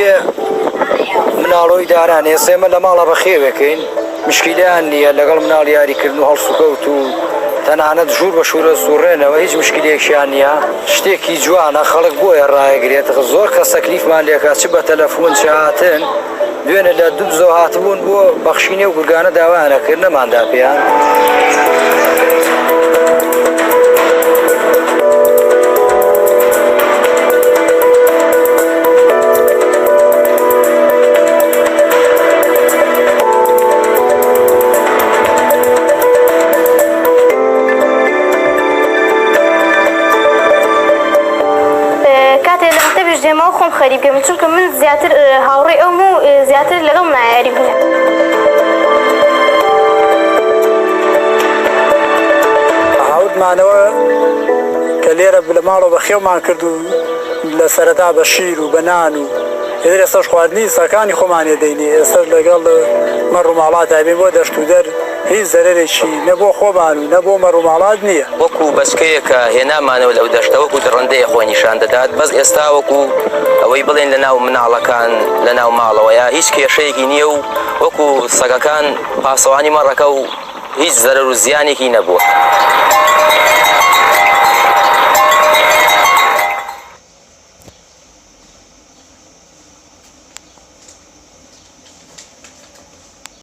بەبێ مناڵۆی داران ئێستا ئێمە لە ماڵە بەخێوێکەین مشکیلەیان نییە لەگەڵ مناڵ یاریکردن و هەڵسوکەوت و تەنانەت ژوور بە شوورە سوڕێنەوە هیچ مشکلەیەکیان نییە شتێکی جوانە خەڵک بۆیە ڕایەگرێت زۆر کەس تەکلیفمان لێکا چ بە تەلەفۆن چ هاتن دوێنێ لە دوبزەوە هاتبوون بۆ بەخشینی ئەو گورگانە داوایان ئەکرد نەماندا پێیان. کاتێ لە مەکتەبیش دێمەوە خۆم خەریکم چونکە من زیاتر هاوڕێی ئەوم و زیاتر لەگەڵ نایاری بوو. هاوردمانەوە کە لێرە لە ماڵەوە بەخێومان کرد و لە سەرەتا بە شیر و بە نان و ئیتر ئێستاش خواردنی سەکانی خۆمان دەینێ ئێستاش لەگەڵ مەڕ و ماڵات ئەبین بۆ دەشت و دەر هیچ زەرەرێکی نە بۆ خۆمان و نە بۆ مەڕ و ماڵات نییە. وەکو بەچکەیەک کە هێنامانەوە لەو دەشتە وەکو دڕندەیە خۆی نیشان دەدات بەس ئێستا وەکو ئەوەی بڵێن لە ناو مناڵەکان لە ناو ماڵەوەیە هیچ کێشەیەکی نییە و وەکو سەگەکان پاسەوانی مەڕەکە و هیچ زەرەر و زیانێکی نەبووە.